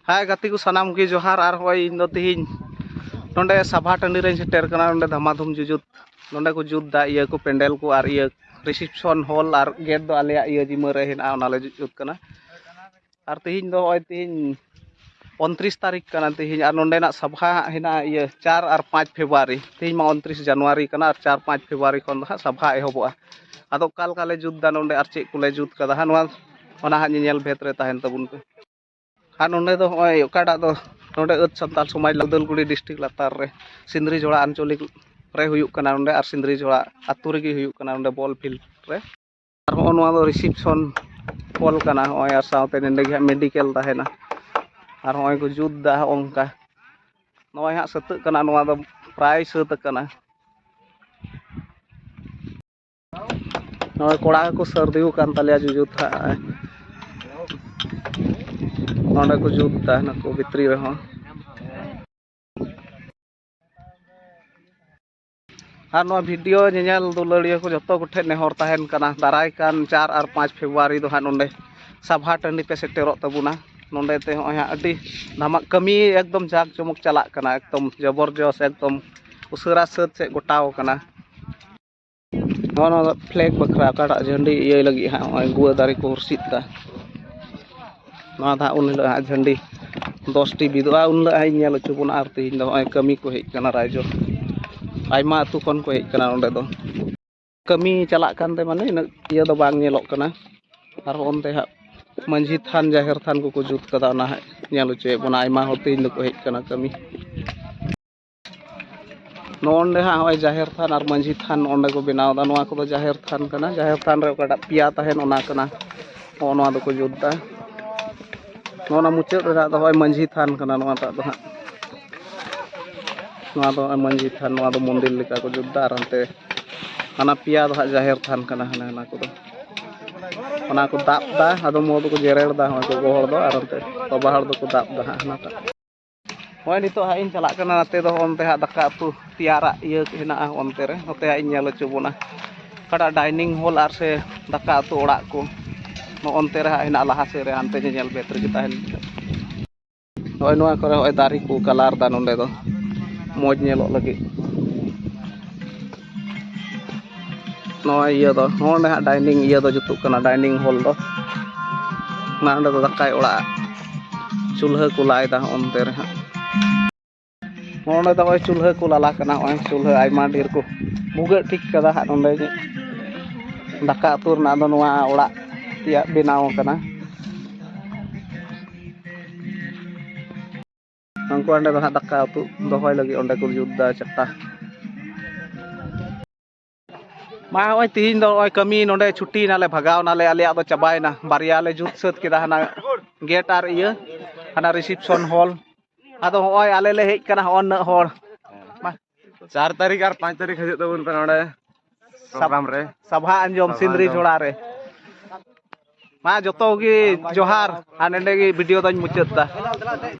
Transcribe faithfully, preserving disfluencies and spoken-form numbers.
ᱦᱮᱸ ᱜᱟᱛᱮ ᱠᱚ ᱥᱟᱱᱟᱢ ᱜᱮ ᱡᱚᱦᱟᱨ᱾ ᱟᱨ ᱦᱚᱸᱜᱼᱚᱭ ᱤᱧ ᱫᱚ ᱛᱤᱦᱤᱧ ᱱᱚᱰᱮ ᱥᱟᱵᱷᱟ ᱴᱟᱺᱰᱤ ᱨᱮᱧ ᱥᱮᱴᱮᱨ ᱠᱟᱱᱟ᱾ ᱱᱚᱰᱮ ᱫᱷᱟᱢᱟᱫᱷᱩᱢ ᱡᱩᱡᱩᱛ ᱱᱚᱰᱮ ᱠᱚ ᱡᱩᱛ ᱫᱟ ᱤᱭᱟᱹ ᱠᱚ, ᱯᱮᱱᱰᱮᱞ ᱠᱚ ᱟᱨ ᱤᱭᱟᱹ reception hall ᱟᱨ gate ᱫᱚ ᱟᱞᱮᱭᱟᱜ ᱤᱭᱟᱹ ᱡᱤᱢᱟᱹ ᱨᱮ ᱦᱮᱱᱟᱜᱼᱟ, ᱚᱱᱟ ᱞᱮ ᱡᱩᱛ ᱠᱟᱱᱟ᱾ ᱟᱨ ᱛᱤᱦᱤᱧ ᱫᱚ ᱦᱚᱸᱜᱼᱚᱭ ᱛᱤᱦᱤᱧ ᱩᱱᱛᱨᱤᱥ ᱛᱟᱹᱨᱤᱠᱷ ᱠᱟᱱᱟ ᱛᱤᱦᱤᱧ, ᱟᱨ ᱱᱚᱰᱮᱱᱟᱜ ᱥᱟᱵᱷᱟ ᱦᱟᱸᱜ ᱦᱮᱱᱟᱜᱼᱟ ᱤᱭᱟᱹ ᱪᱟᱨ ᱟᱨ ᱯᱟᱸᱪ ᱯᱷᱮᱵᱽᱨᱩᱣᱟᱨᱤ᱾ ᱛᱤᱦᱤᱧ ᱢᱟ ᱩᱱᱛᱨᱤᱥ ᱡᱟᱱᱩᱣᱟᱨᱤ ᱠᱟᱱᱟ, ᱟᱨ ᱪᱟᱨ ᱯᱟᱸᱪ ᱯᱷᱮᱵᱽᱨᱩᱣᱟᱨᱤ ᱠᱷᱚᱱ ᱫᱚ ᱦᱟᱸᱜ ᱥᱟᱵᱷᱟ ᱮᱦᱚᱵᱚᱜᱼᱟ᱾ ᱟᱫᱚ ᱚᱠᱟ ᱞᱮᱠᱟ ᱞᱮ ᱡᱩᱛ ᱫᱟ ᱱᱚᱰᱮ ᱟᱨ ᱪᱮᱫ ᱠᱚᱞᱮ ᱡᱩᱛ ᱠᱟᱫᱟ ᱦᱟᱸᱜ, ᱱᱚᱣᱟ ᱚᱱᱟ ᱦᱟᱸᱜ ᱧᱮᱧᱮᱞ ᱵᱷᱮᱫ ᱨᱮ ᱛᱟᱦᱮᱱ ᱛᱟᱵᱚᱱ ᱯᱮ᱾ ᱟᱨ ᱱᱚᱰᱮ ᱫᱚ ᱦᱚᱸᱜᱼᱚᱭ ᱚᱠᱟᱴᱟᱜ ᱫᱚ ᱱᱚᱰᱮ ᱟᱹᱫ ᱥᱟᱱᱛᱟᱲ ᱥᱚᱢᱟᱡᱽ ᱞᱟᱫᱟᱞᱜᱩᱲᱤ district ᱞᱟᱛᱟᱨ ᱨᱮ ᱥᱤᱸᱫᱽᱨᱤ ᱡᱷᱚᱲᱟ ᱟᱧᱪᱚᱞᱤᱠ ᱨᱮ ᱦᱩᱭᱩᱜ ᱠᱟᱱᱟ ᱱᱚᱰᱮ, ᱟᱨ ᱥᱤᱸᱫᱽᱨᱤ ᱡᱷᱚᱲᱟ ᱟᱹᱛᱩ ᱨᱮᱜᱮ ᱦᱩᱭᱩᱜ ᱠᱟᱱᱟ ᱱᱚᱰᱮ ᱵᱚᱞ field ᱨᱮ᱾ ᱟᱨ ᱦᱚᱸᱜᱼᱚ ᱱᱚᱣᱟ ᱫᱚ reception hall ᱠᱟᱱᱟ ᱦᱚᱸᱜᱼᱚᱭ, ᱟᱨ ᱥᱟᱶᱛᱮ ᱱᱚᱰᱮ ᱜᱮ ᱦᱟᱸᱜ medical ᱛᱟᱦᱮᱱᱟ᱾ ᱟᱨ ᱦᱚᱸᱜᱼᱚᱭ ᱠᱚ ᱡᱩᱛ ᱫᱟ ᱦᱚᱸᱜᱼᱚ ᱱᱚᱝᱠᱟ, ᱱᱚᱜᱼᱚᱭ ᱦᱟᱸᱜ ᱥᱟᱹᱛᱟᱹᱜ ᱠᱟᱱᱟ, ᱱᱚᱣᱟ ᱫᱚ ᱯᱨᱟᱭ ᱥᱟᱹᱛ ᱟᱠᱟᱱᱟ᱾ ᱱᱚᱜᱼᱚᱭ ᱠᱚᱲᱟ ᱠᱚ ᱥᱟᱹᱨᱫᱤ ᱟᱠᱟᱱ ᱛᱟᱞᱮᱭᱟ ᱡᱩᱡᱩᱛ ᱦᱟᱸᱜ᱾ ᱱᱚᱰᱮ ᱠᱚ ᱡᱩᱛ ᱫᱟ ᱱᱩᱠᱩ ᱵᱷᱤᱛᱨᱤ ᱨᱮᱦᱚᱸ᱾ ᱟᱨ ᱱᱚᱣᱟ video ᱧᱮᱧᱮᱞ ᱫᱩᱞᱟᱹᱲᱤᱭᱟᱹ ᱠᱚ ᱡᱚᱛᱚ ᱠᱚᱴᱷᱮᱱ ᱱᱮᱦᱚᱨ ᱛᱟᱦᱮᱱ ᱠᱟᱱᱟ, ᱫᱟᱨᱟᱭ ᱠᱟᱱ ᱪᱟᱨ ᱟᱨ ᱯᱟᱸᱪ ᱯᱷᱮᱵᱽᱨᱩᱣᱟᱨᱤ ᱫᱚ ᱦᱟᱸᱜ ᱱᱚᱰᱮ ᱥᱟᱵᱷᱟ ᱴᱟᱺᱰᱤ ᱯᱮ ᱥᱮᱴᱮᱨᱚᱜ ᱛᱟᱵᱚᱱᱟ᱾ ᱱᱚᱰᱮ ᱛᱮ ᱦᱚᱸᱜᱼᱚᱭ ᱦᱟᱸᱜ ᱟᱹᱰᱤ ᱫᱷᱟᱢᱟᱠ ᱠᱟᱹᱢᱤ ᱮᱠᱫᱚᱢ ᱡᱟᱠ ᱡᱚᱢᱚᱠ ᱪᱟᱞᱟᱜ ᱠᱟᱱᱟ, ᱮᱠᱫᱚᱢ ᱡᱚᱵᱚᱨᱡᱚᱥ, ᱮᱠᱫᱚᱢ ᱩᱥᱟᱹᱨᱟ ᱥᱟᱹᱛ ᱥᱮᱫ ᱜᱚᱴᱟᱣ ᱠᱟᱱᱟ᱾ ᱱᱚᱣᱟ, ᱱᱚᱣᱟ flag ᱵᱟᱠᱷᱨᱟ ᱚᱠᱟᱴᱟᱜ ᱡᱷᱟᱹᱱᱰᱤ ᱤᱭᱟᱹᱭ ᱞᱟᱹᱜᱤᱫ ᱦᱟᱸᱜ ᱱᱚᱜᱼᱚᱭ ᱜᱩᱣᱟᱹ ᱫᱟᱨᱮ ᱠᱚ ᱦᱩᱨᱥᱤᱫ ᱫᱟ᱾ ᱱᱚᱣᱟ ᱫᱚ ᱦᱟᱸᱜ ᱩᱱ ᱦᱤᱞᱳᱜ ᱦᱟᱸᱜ ᱡᱷᱟᱹᱱᱰᱤ ᱫᱚᱥ ᱴᱤ ᱵᱤᱫᱚᱜᱼᱟ, ᱩᱱ ᱦᱤᱞᱳᱜ ᱦᱟᱸᱜ ᱤᱧ ᱧᱮᱞ ᱦᱚᱪᱚ ᱵᱚᱱᱟ᱾ ᱟᱨ ᱛᱮᱦᱮᱧ ᱫᱚ ᱱᱚᱜᱼᱚᱭ ᱠᱟᱹᱢᱤ ᱠᱚ ᱦᱮᱡ ᱠᱟᱱᱟ ᱨᱟᱭᱡᱚ, ᱟᱭᱢᱟ ᱟᱹᱛᱩ ᱠᱷᱚᱱ ᱠᱚ ᱦᱮᱡ ᱠᱟᱱᱟ ᱱᱚᱸᱰᱮ ᱫᱚ᱾ ᱠᱟᱹᱢᱤ ᱪᱟᱞᱟᱜ ᱠᱟᱱᱛᱮ ᱢᱟᱱᱮ ᱤᱱᱟᱹᱜ ᱤᱭᱟᱹ ᱫᱚ ᱵᱟᱝ ᱧᱮᱞᱚᱜ ᱠᱟᱱᱟ᱾ ᱟᱨ ᱚᱱᱛᱮ ᱦᱟᱸᱜ ᱢᱟᱹᱡᱷᱤ ᱛᱷᱟᱱ, ᱡᱟᱦᱮᱨ ᱛᱷᱟᱱ ᱠᱚᱠᱚ ᱡᱩᱛ ᱠᱟᱫᱟ, ᱚᱱᱟ ᱦᱟᱸᱜ ᱧᱮᱞ ᱦᱚᱪᱚᱭᱮᱫ ᱵᱚᱱᱟ᱾ ᱟᱭᱢᱟ ᱦᱚᱲ ᱛᱮᱦᱮᱧ ᱫᱚᱠᱚ ᱦᱮᱡ ᱠᱟᱱᱟ ᱠᱟᱹᱢᱤ᱾ ᱱᱚᱜᱼᱚ ᱱᱚᱰᱮ ᱦᱟᱸᱜ ᱱᱚᱜᱼᱚᱭ ᱡᱟᱦᱮᱨ ᱛᱷᱟᱱ ᱟᱨ ᱢᱟᱹᱡᱷᱤ ᱛᱷᱟᱱ ᱱᱚᱜᱼᱚ ᱱᱚᱰᱮ ᱠᱚ ᱵᱮᱱᱟᱣ ᱮᱫᱟ᱾ ᱱᱚᱣᱟ ᱠᱚᱫᱚ ᱡᱟᱦᱮᱨ ᱛᱷᱟᱱ ᱠᱟᱱᱟ᱾ ᱡᱟᱦᱮᱨ ᱛᱷᱟᱱ ᱨᱮ ᱚᱠᱟᱴᱟᱜ ᱯᱮᱭᱟ ᱛᱟᱦᱮᱱ, ᱚᱱᱟ ᱠᱟᱱᱟ᱾ ᱱᱚᱜᱼᱚ ᱱᱚᱣᱟ ᱫᱚᱠᱚ ᱡᱩᱛ ᱮᱫᱟ᱾ ᱱᱚᱜᱼᱚ ᱱᱚᱣᱟ ᱢᱩᱪᱟᱹᱫ ᱨᱮᱱᱟᱜ ᱫᱚ ᱱᱚᱜᱼᱚᱭ ᱢᱟᱹᱡᱷᱤ ᱛᱷᱟᱱ ᱠᱟᱱᱟ᱾ ᱱᱚᱣᱟᱴᱟᱜ ᱫᱚ ᱦᱟᱸᱜ, ᱱᱚᱣᱟ ᱫᱚ ᱱᱚᱜᱼᱚᱭ ᱢᱟᱹᱡᱷᱤ ᱛᱷᱟᱱ, ᱱᱚᱣᱟ ᱫᱚ ᱢᱚᱱᱫᱤᱨ ᱞᱮᱠᱟ ᱠᱚ ᱡᱩᱛ ᱮᱫᱟ᱾ ᱟᱨ ᱦᱟᱱᱛᱮ ᱦᱟᱱᱟ ᱯᱮᱭᱟ ᱫᱚ ᱦᱟᱸᱜ ᱡᱟᱦᱮᱨ ᱛᱷᱟᱱ ᱠᱟᱱᱟ᱾ ᱦᱟᱱᱮ ᱦᱟᱱᱟ ᱠᱚᱫᱚ, ᱚᱱᱟ ᱠᱚ ᱫᱟᱵ ᱮᱫᱟ᱾ ᱟᱫᱚᱢ ᱦᱚᱲ ᱫᱚᱠᱚ ᱡᱮᱨᱮᱲ ᱮᱫᱟ, ᱦᱚᱸᱜᱼᱚᱭ ᱜᱚᱜᱚ ᱦᱚᱲ ᱫᱚ, ᱟᱨ ᱚᱱᱛᱮ ᱵᱟᱵᱟ ᱦᱚᱲ ᱫᱚᱠᱚ ᱫᱟᱵ ᱮᱫᱟ ᱦᱟᱸᱜ ᱦᱟᱱᱟᱴᱟᱜ᱾ ᱦᱚᱸᱜᱼᱚᱭ ᱱᱤᱛᱚᱜ ᱦᱟᱸᱜ ᱤᱧ ᱪᱟᱞᱟᱜ ᱠᱟᱱᱟ ᱱᱟᱛᱮ ᱫᱚ, ᱚᱱᱛᱮ ᱦᱟᱸᱜ ᱫᱟᱠᱟ ᱩᱛᱩ ᱛᱮᱭᱟᱨᱟᱜ ᱤᱭᱟᱹ ᱦᱮᱱᱟᱜᱼᱟ ᱚᱱᱛᱮ ᱨᱮ, ᱱᱚᱛᱮ ᱦᱟᱸᱜ ᱤᱧ ᱧᱮᱞ ᱦᱚᱪᱚ ᱵᱚᱱᱟ᱾ ᱚᱠᱟᱴᱟᱜ dining hall ᱟᱨ ᱥᱮ ᱫᱟᱠᱟ ᱩᱛᱩ ᱚᱲᱟᱜ ᱠᱚ ᱱᱚᱜᱼᱚ ᱚᱱᱛᱮ ᱨᱮ ᱦᱟᱸᱜ ᱦᱮᱱᱟᱜᱼᱟ, ᱞᱟᱦᱟ ᱥᱮᱫ ᱨᱮ, ᱦᱟᱱᱛᱮ ᱧᱮᱧᱮᱞ ᱵᱷᱮᱫ ᱨᱮᱜᱮ ᱛᱟᱦᱮᱱ᱾ ᱱᱚᱜᱼᱚᱭ ᱱᱚᱣᱟ ᱠᱚᱨᱮ ᱦᱚᱸᱜᱼᱚᱭ ᱫᱟᱨᱮ ᱠᱚ ᱠᱟᱞᱟᱨ ᱫᱟ ᱱᱚᱸᱰᱮ ᱫᱚ, ᱢᱚᱡᱽ ᱧᱮᱞᱚᱜ ᱞᱟᱹᱜᱤᱫ᱾ ᱱᱚᱜᱼᱚᱭ ᱤᱭᱟᱹ ᱫᱚ, ᱱᱚᱸᱰᱮ ᱦᱟᱸᱜ ᱰᱟᱭᱱᱤᱝ ᱤᱭᱟᱹ ᱫᱚ ᱡᱩᱛᱩᱜ ᱠᱟᱱᱟ, ᱰᱟᱭᱱᱤᱝ ᱦᱚᱞ ᱫᱚ᱾ ᱱᱚᱸᱰᱮ ᱫᱚ ᱫᱟᱠᱟᱭ ᱚᱲᱟᱜ, ᱪᱩᱞᱦᱟᱹ ᱠᱚ ᱞᱟᱭ ᱫᱟ ᱚᱱᱛᱮ ᱨᱮ ᱦᱟᱸᱜ᱾ ᱱᱚᱸᱰᱮ ᱫᱚ ᱱᱚᱜᱼᱚᱭ ᱪᱩᱞᱦᱟᱹ ᱠᱚ ᱞᱟᱞᱟ ᱠᱟᱱᱟ, ᱱᱚᱜᱼᱚᱭ ᱪᱩᱞᱦᱟᱹ ᱟᱭᱢᱟ ᱰᱷᱮᱨ ᱠᱚ ᱵᱷᱩᱜᱟᱹᱜ ᱴᱷᱤᱠ ᱠᱟᱫᱟ ᱦᱟᱸᱜ ᱱᱚᱸᱰᱮ ᱜᱮ᱾ ᱫᱟᱠᱟ ᱩᱛᱩ ᱨᱮᱱᱟᱜ ᱫᱚ ᱱᱚᱣᱟ ᱚᱲᱟᱜ ᱛᱮᱭᱟᱜ ᱵᱮᱱᱟᱣ ᱠᱟᱱᱟ᱾ ᱩᱱᱠᱩ ᱚᱸᱰᱮ ᱫᱚ ᱦᱟᱸᱜ ᱫᱟᱠᱟ ᱩᱛᱩ ᱫᱚᱦᱚᱭ ᱞᱟᱹᱜᱤᱫ ᱚᱸᱰᱮ ᱠᱚ ᱡᱩᱛ ᱫᱟ ᱪᱟᱠᱟ᱾ ᱢᱟ ᱱᱚᱜᱼᱚᱭ ᱛᱤᱦᱤᱧ ᱫᱚ ᱱᱚᱜᱼᱚᱭ ᱠᱟᱹᱢᱤ ᱱᱚᱸᱰᱮ ᱪᱷᱩᱴᱤ ᱱᱟᱞᱮ, ᱵᱷᱟᱜᱟᱣ ᱱᱟᱞᱮ, ᱟᱞᱮᱭᱟᱜ ᱫᱚ ᱪᱟᱵᱟᱭᱮᱱᱟ, ᱵᱟᱨᱭᱟ ᱞᱮ ᱡᱩᱛ ᱥᱟᱹᱛ ᱠᱮᱫᱟ, ᱦᱟᱱᱟ ᱜᱮᱴ ᱟᱨ ᱤᱭᱟᱹ, ᱦᱟᱱᱟ ᱨᱤᱥᱤᱯᱥᱚᱱ ᱦᱚᱞ᱾ ᱟᱫᱚ ᱱᱚᱜᱼᱚᱭ ᱟᱞᱮ ᱞᱮ ᱦᱮᱡ ᱠᱟᱱᱟ, ᱦᱚᱸᱜᱼᱚ ᱱᱩᱱᱟᱹᱜ ᱦᱚᱲ᱾ ᱢᱟ᱾ ᱪᱟᱨ ᱛᱟᱹᱨᱤᱠᱷ ᱟᱨ ᱯᱟᱸᱪ ᱛᱟᱹᱨᱤᱠᱷ ᱦᱤᱡᱩᱜ ᱛᱟᱵᱚᱱ ᱯᱮ ᱱᱚᱰᱮ ᱥᱟᱵ- ᱯᱨᱳᱜᱨᱟᱢ ᱨᱮ᱾ ᱥᱟᱵᱷᱟ ᱟᱸᱡᱚᱢ ᱥᱟᱵᱷᱟ ᱥᱤᱱᱫᱽᱨᱤ ᱟᱸᱡᱚᱢ᱾ ᱡᱷᱚᱲᱟ ᱨᱮ᱾ ᱢᱟ ᱡᱚᱛᱚ ᱜᱮ ᱡᱚᱦᱟᱨ, ᱟᱨ ᱱᱚᱸᱰᱮ ᱜᱮ ᱵᱷᱤᱰᱤᱭᱳ ᱫᱚᱧ ᱢᱩᱪᱟᱹᱫ ᱫᱟ᱾